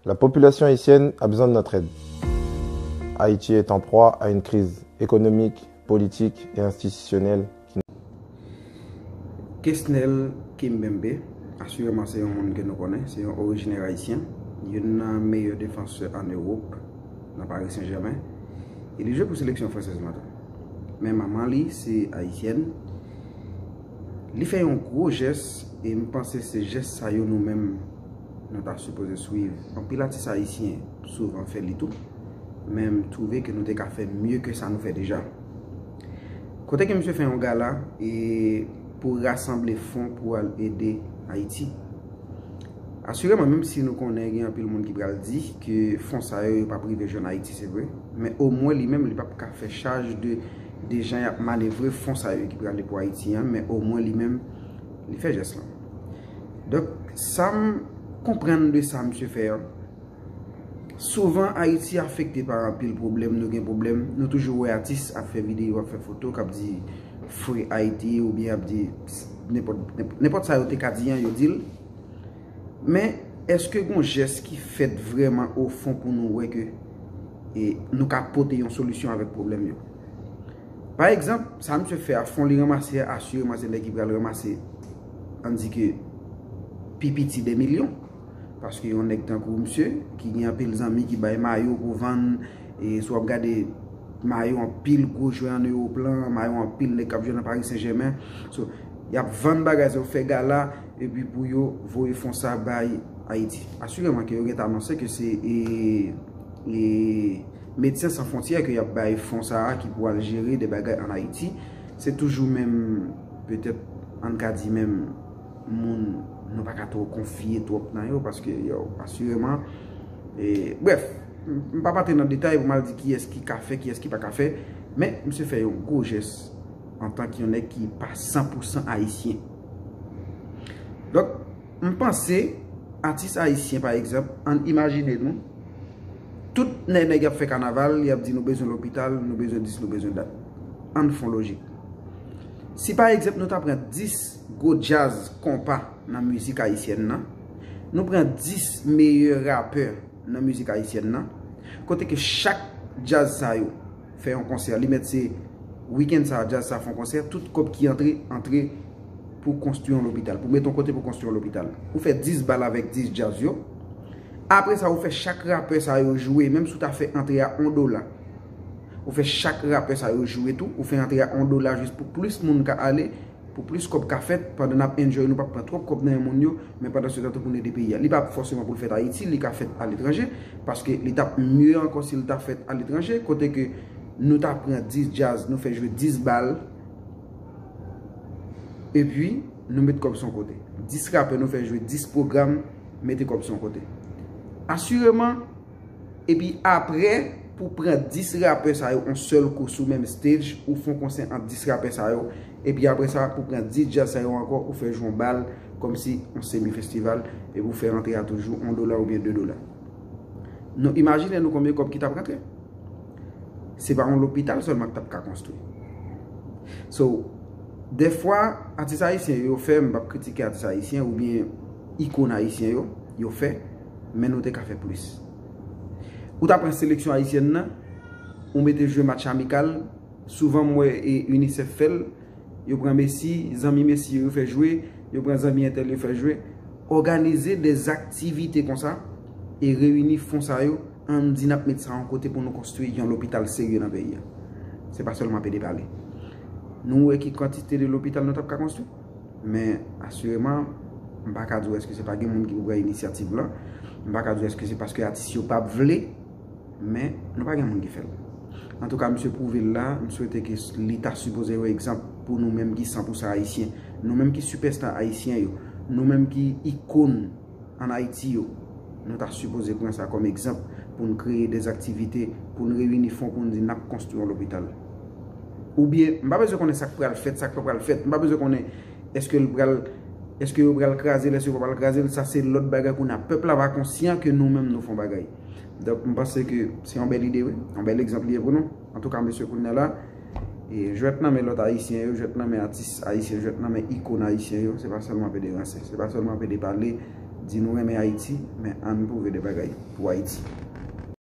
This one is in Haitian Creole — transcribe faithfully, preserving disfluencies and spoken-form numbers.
La population haïtienne a besoin de notre aide. Haïti est en proie à une crise économique, politique et institutionnelle qui Kesnel Kimpembe, asireman se yon moun ke nou konnen, se yon orijinè ayisyen, youn nan meyè defansè ann Ewòp, nan Paris Saint-Germain, e li jwe pou seleksyon fransèz lan tou. Men manman li se ayisyèn. Li fè yon gwo jès, e m panse se jès sa yo nou menm nou ta sipoze swiv. Anpil atis ayisyen souvan fè li tou, men m twouve ke nou te ka fè mye ke sa nou fè deja. Kote ke misye fè yon gala e pou rasanble fon pou al ede Ayiti. Asireman, menm si nou konnen gen anpil moun ki pral di ke fon sa yo, yo p ap rive jwenn Ayiti, se vre, men omwen li menm, li p ap ka fè chaj de, de jan y ap manevre fon sa yo ki prale pou Ayiti an, men omwen li menm, li fè jès lan. Donk, sa m konprann de sa misye fè an, souvan Ayiti afekte pa anpil pwoblèm, nou gen pwoblèm, nou toujou wè atis ap fè videyo, ap fè foto, k ap di Free Haiti oubyen ap di nenpòt, nenpòt sa yo te ka di an, yo di l. Men, èske gon jès ki fèt vrèman o fon pou nou wè ke e, nou ka pote yon solisyon avèk pwoblèm yo? Pa egzanp, sa misye fè a, fon li ranmase a, asireman se nèg ki pral ranmase, ann di ke pi piti de milyon. Paske yon nèg tankou misye, ki gen anpil zanmi ki bay mayo pou vann, e si w ap gade mayo anpil gwo jwè ann Ewòp lan, mayo anpil nèg k ap jwe nan Paris Saint-Germain. So, y ap vann bagay sa yo, fè gala, epi pou yo voye fon sa bay Ayiti. Asireman ke yo gentan anonse ke se e, e, Medsen San Fwontyè ke y ap bay fon sa a ki pou al jere de bagay ann Ayiti. Se toujou menm, petèt, ann ka di menm moun nou pa ka twò konfye twòp nan yo, paske yo, asireman, e, brèf, m, m p ap antre nan detay pou m al di kiyès ki ka fè, kiyès ki pa ka fè, men misye fè yon gwo jès antanke yon nèg ki pa san pou san ayisyen. Donk, m panse, atis ayisyen, pa egzanp, ann imajine nou, tout nèg, nèg y ap fè kanaval, y ap di nou bezwen lopital, nou bezwen dis, nou bezwen dat. Ann fè yon lojik. Si pa egzanp nou ta pran dis gwo djaz konpa nan mizik ayisyèn nan, nou pran dis meyè rapè nan mizik ayisyèn nan, kote ke chak djaz sa yo fè yon konsè, li mèt se wikenn sa a, djaz sa a fè yon konsè, tout kòb ki antre, antre pou konstwi yon lopital, pou mete yon kote pou konstwi yon lopital. Ou fè dis bal avèk dis djaz yo. Apre sa, ou fè chak rapè sa yo jwe, menm si w ta fè antre a yon dola. Ou fè chak rapè sa yo jwe tou, ou fè antre a yon dola jis pou plis moun ka ale, pou plis kòb ka fèt, pandan n ap enjoy, nou p ap pran twòp kòb nan men moun yo, men pandan se tan tou pou n ede peyi a. Li pa fòseman pou l fèt Ayiti, li ka fèt aletranje, paske li t ap mye ankò si l ta fèt aletranje, kote ke nou ta pran dis djaz, nou fè jwe dis bal, epi nou met kòb sou yon kote. Dis rapè, nou fè jwe dis pwogram, mete kòb sou yon kote. Asireman, epi apre, pou pran dis rapè sa yo yon sèl kou sou menm stage, ou fè yon konsè ant dis rapè sa yo, epi apre sa, pou pran dis djaz sa yo ankò, ou fè jwe yon bal, kòmsi yon semi festival, epi ou fè rantre a toujou yon dola oubyen de dola. Nou imajine nou konbyen kòb ki t ap rantre? Se pa yon lopital sèlman ki t ap ka konstwi. So, dèfwa, atis ayisyen yo, yo fè, m p ap kritike atis ayisyen oubyen ikòn ayisyen yo, yo fè, men nou te ka fè plis. Ou ta pran seleksyon ayisyèn nan, ou mete jwe match amikal, souvan m wè e UNICEF fè l, yo pran Messi, zanmi Messi yo, yo fè jwe, yo pran zanmi entèl, yo fè jwe. Òganize dèzaktivite konsa e reyini fon sa yo, ann di n ap met sa yon kote pou nou konstwi yon lopital serye nan peyi a. Se pa sèlman pede pale. Nou wè ki kantite de lopital nou t ap ka konstwi. Men asireman, m pa ka di w èske se pa gen moun ki pou pran inisyativ lan. M pa ka di w èske se paske atis yo p ap vle, men nou pa gen moun ki fè l. Antouka, misye pwouve l la, m swete ke li ta sipoze yon egzanp pou nou menm ki san pou san ayisyen, nou menm ki sipèsta ayisyen yo, nou menm ki ikòn ann Ayiti yo. Nou ta sipoze pran sa kòm egzanp pou n kreye dèzaktivite, pou n reyini fon, pou n di n ap konstwi yon lopital. Oubyen, m pa bezwen konnen sa k pral fèt, sa k pa pral fèt, m pa bezwen konnen èske l pral, èske yo pral kraze l, èske yo pa pral kraze l, sa se lòt bagay kounye a. Pèp la va konsyan ke nou menm nou fè yon bagay. Donk, m panse ke se yon bèl ide, wi. Yon bèl egzanp li ye pou nou. Antouka, mesye, kounye a la, e, jwèt nan men lòt ayisyen yo, jwèt nan men atis ayisyen, jwèt nan men ikòn ayisyen yo, se pa sèlman pede ranse, se pa sèlman pede pale, Di nou renmen Ayiti, men ann pwouve de bagay pou Ayiti.